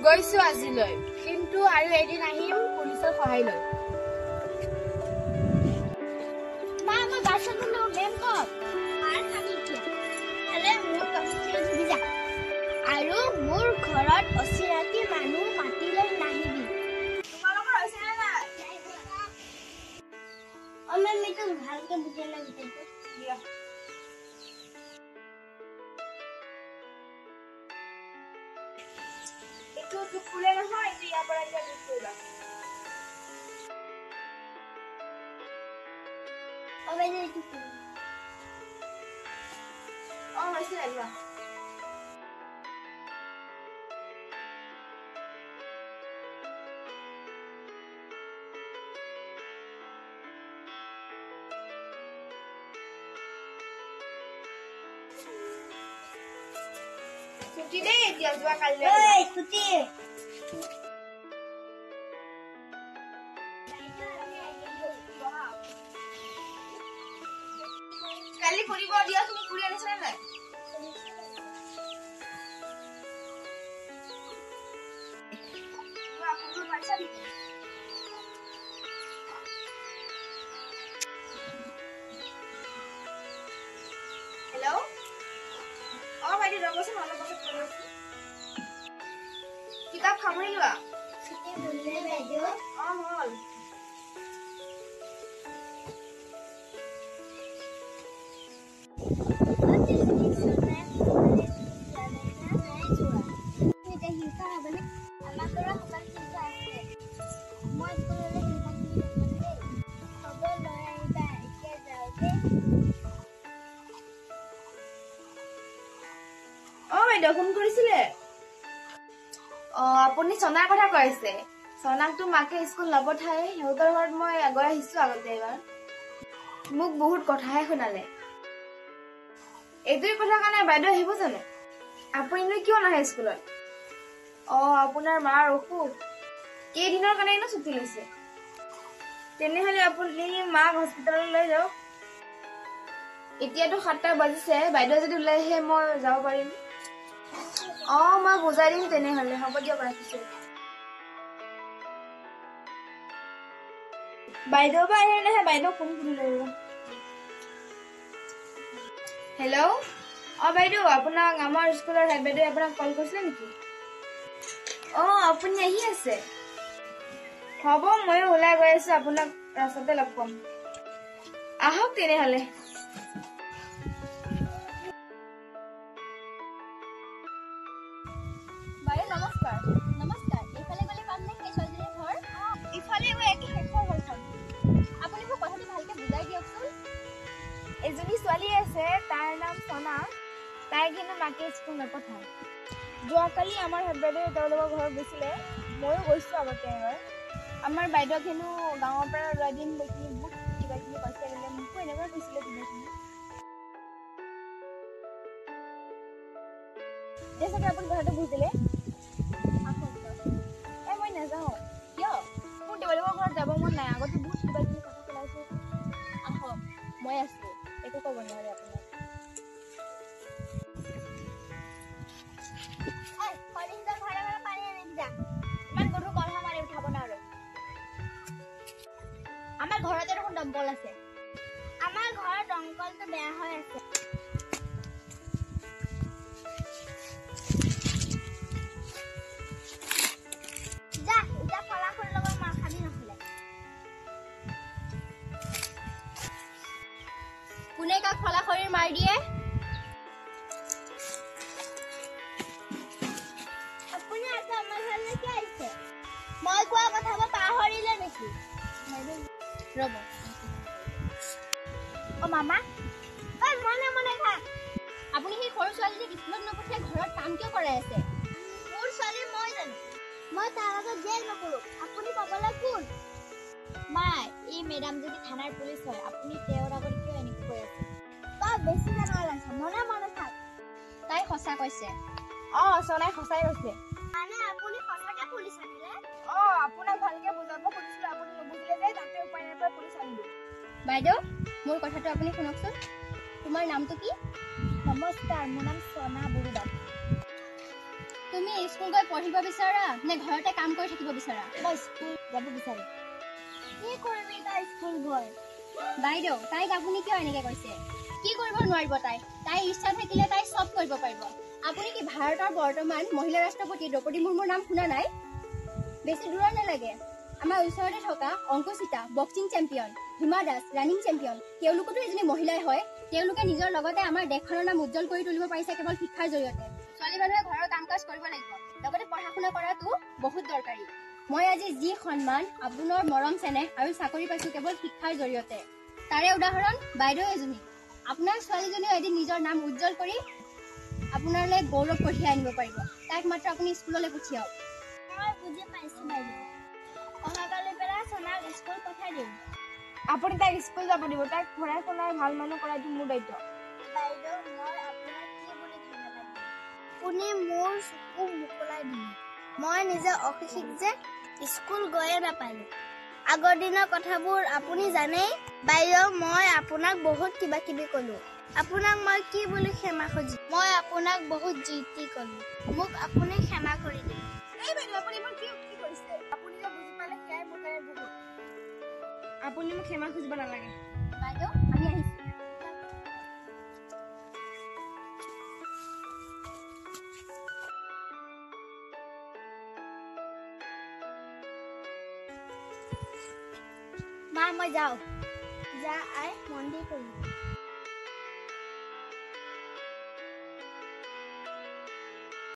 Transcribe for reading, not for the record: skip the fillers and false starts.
গৈছো আজিলৈ, কিন্তু আৰু এদিন আহিম পুলিচৰ সহায় লৈ। মা, মই বাচন ধুলো, মেম ক'ত? মাৰ খাবি এতিয়া। হ'লে মোৰ কাপোৰ ধুবি যা। আৰু মোৰ ঘৰত অচিনাকি মানুহ মাতিলৈ নাহিবি। তোমালোকৰ হৈছে নে নাই? অ মেম, এইটো ভালকে বুজাই নাই গোটেইটো। দিয়া। এইটো ফুলে নহয়, এইটো ইয়াৰ পৰা এতিয়া যোগ কৰিবা। অ বাইদেউ, এইটো কি? অ হৈছে, লোৱা। ছুটি দেই এতিয়া, যোৱা কাইলৈ। ঐ, ছুটি। কালি কৰিব দিয়া তুমি কৰি আনিছা নে নাই? লোৱা, ফোনটো মাৰিছা নেকি? হেল্ল', অ বাইদেউ, ৰ'বচোন, অলপ পাছত কৰি আছো। কিতাপ সামৰি লোৱা। ছুটি হ'লনে বাইদেউ? অ হ'ল। হিংসা হ'বনে? আমাৰ দৰে শুকান হিংসা আছে। মই স্কুললৈ হিংসাখিনি লৈ যাম দেই। হ'ব, লৈ আহিবা, এতিয়া যাওঁ দেই। অ বাইদেউ, ফোন কৰিছিলে? অ আপুনি চনাৰ কথা কৈ আছে। চনাকতো মাকে স্কুল নপঠায়। সিহঁতৰ ঘৰত মই গৈ আহিছো আগতে এবাৰ। মোক বহুত কথাহে শুনালে। এইটোৱে কথাৰ কাৰণে বাইদেউ আহিব জানো? আপুনিনো কিয় নাহে স্কুলত? অ আপোনাৰ মাৰ অসুখ, কেইদিনৰ কাৰণেনো ছুটি লৈছে? তেনেহলে আপুনি মাক হস্পিটেললৈ লৈ যাওক। এতিয়াতো 7টা বাজিছে, বাইদেউ যদি ওলাই আহে মই যাব পাৰিম। অ মই বুজাই দিম তেনেহলে। হ'ব দিয়ক, ৰাখিছো। বাইদেউ বা আহে নাহে, বাইদেউ ফোন কৰি লাগিব। হেল্ল', অ বাইদেউ, আপোনাক আমাৰ স্কুলৰ হেড বাইদেৱে আপোনাক কল কৰিছিলে নেকি? অ আপুনি আহি আছে? হ'ব, ময়ো ওলাই গৈ আছো, আপোনাক ৰাস্তাতে লগ পাম। আহক তেনেহলে। বাইদেউ নমস্কাৰ। নমস্কাৰ। এইফালে গ'লে পামনে সেই ছোৱালীজনীৰ ঘৰ? ইফালে গৈ একে শেষৰ ঘৰখন। আপুনি মোক কথাটো ভালকে বুজাই দিয়কচোন। এজনী ছোৱালী আছে, তাৰ নাম চনা। তাই কিন্তু মাকে স্কুল নপঠায়। যোৱাকালি আমাৰ হেড বাইদেৱে তেওঁলোকৰ ঘৰত গৈছিলে, ময়ো গৈছো আগতে এবাৰ। আমাৰ বাইদেউক হেনো গাঁৱৰ পৰা ওলাই দিম দেখি বহুত কিবা কিবি কৈছে বোলে, মোকো এনেকুৱা কৈছিলে কিবা কিবি। এতিয়া চাগে আপুনি কথাটো বুজিলে। এ মই নাযাওঁ। কিয়? মোৰ তেওঁলোকৰ ঘৰত যাব মন নাই, আগতে বহুত কিবা কিবি কথা পেলাইছে। আহক, মই আছো, একো ক'ব নোৱাৰে আপোনাক। ইমান গধুৰ কলহা মাৰি উঠাব নোৱাৰো। আমাৰ ঘৰতে দেখোন দমকল আছে। আমাৰ ঘৰৰ দমকলটো বেয়া হৈ আছে। যা, এতিয়া ফলাখুৰ লগত মাৰ খাবি নহ'লে। কোনে কাক ফলাখৰিৰ মাৰ দিয়ে? আপুনি আকৌ আমাৰ ঘৰলৈ কিয় আহিছে? মই কোৱা কথাবোৰ পাহৰিলে নেকি? ৰ'ব। অ মামা, ঐ মনে মনে থাক। আপুনি সেই সৰু ছোৱালীজনীক স্কুলত নপঠিয়াই ঘৰত কাম কিয় কৰাই আছে? মোৰ ছোৱালী মই জানো। মই তাৰ আগত জেল নকৰো। আপুনি ক'বলৈ কোন? মা, এই মেডাম যদি থানাৰ পুলিচ হয়, আপুনি তেওঁৰ আগত কিয় এনেকৈ কৈ আছে? তই বেছি জানা ওলাইছ, মনে মনে থাক। তাই সঁচা কৈছে। অ চনাই সঁচাই কৈছে। মানে আপুনি সঁচাকে পুলিচ আনিলে? অ আপোনাক ভালকে বুজাব খুজিছিলো, আপুনি নুবুজিলে যে, তাতে উপায় নাপাই পুলিচ আনিলো। বাইদেউ, মোৰ কথাটো আপুনি শুনকচোন। তোমাৰ নামটো কি? নমস্কাৰ, মোৰ নাম চনা বৰুৱা। তুমি তুমি স্কুল গৈ পঢ়িব বিচাৰা নে ঘৰতে কাম কৰি থাকিব বিচাৰা? মই স্কুল যাব বিচাৰো। কি কৰিবি তাই স্কুল গৈ? বাইদেউ, তাইক আপুনি কিয় এনেকে কৈছে? কি কৰিব নোৱাৰিব তাই? তাইৰ ইচ্ছা থাকিলে তাই চব কৰিব পাৰিব। আপুনি কি ভাৰতৰ বৰ্তমান মহিলা ৰাষ্ট্ৰপতি দ্ৰৌপদী মুৰ্মুৰ নাম শুনা নাই? বেছি দূৰৰ নালাগে, আমাৰ ওচৰতে থকা Ankushita boxing champion, Hima Das running champion, তেওঁলোকতো এজনী মহিলাই হয়। তেওঁলোকে নিজৰ লগতে আমাৰ দেশখনৰ নাম উজ্জ্বল কৰি তুলিব পাৰিছে কেৱল শিক্ষাৰ জৰিয়তে। ছোৱালী মানুহে ঘৰৰ কাম কাজ কৰিব লাগিব, লগতে পঢ়া শুনা কৰাটো বহুত দৰকাৰী। মই আজি যি সন্মান, আপোনাৰ মৰম চেনেহ আৰু চাকৰি পাইছো কেৱল শিক্ষাৰ জৰিয়তে, তাৰে উদাহৰণ বাইদেউ এজনী। আপোনাৰ ছোৱালীজনীও এদিন নিজৰ নাম উজ্জ্বল কৰি আপোনালৈ গৌৰৱ কঢ়িয়াই আনিব পাৰিব। তাইক মাত্ৰ আপুনি স্কুললৈ পঠিয়াওক। মই বুজি পাইছো বাইদেউ। অহাকালিৰ পৰা সোণাক স্কুল পঠাই দিম। আপুনি তাইক স্কুল যাব দিব। তাইক পঢ়াই শুনাই ভাল মানুহ কৰাটো মোৰ দায়িত্ব। বাইদেউ, মই আপোনাক কি বুলি ধন্যবাদ দিম? আপুনি মোৰ চকু মোকলাই দিলে। মই নিজে অশিক্ষিত যে স্কুল গৈয়ে নাপালো। আগৰ দিনৰ কথাবোৰ আপুনি জানেই। বাইদেউ, মই আপোনাক বহুত কিবা কিবি কলো। আপোনাক মই কি বুলি ক্ষমা খুজিম? মই আপোনাক বহুত যি তি কলো। মোক আপুনি ক্ষমা কৰি দিব। এই বাইদেউ, আপুনি এইবোৰ কি কি কৰিছে? আপুনি যে বুজি পালে সেয়াই মোৰ কাৰণে বহুত। আপুনি মোক ক্ষমা খুজিব নালাগে। বাইদেউ, আমি আহিছো। মা, মই যাওঁ। যা আই, মন দি পঢ়িবি।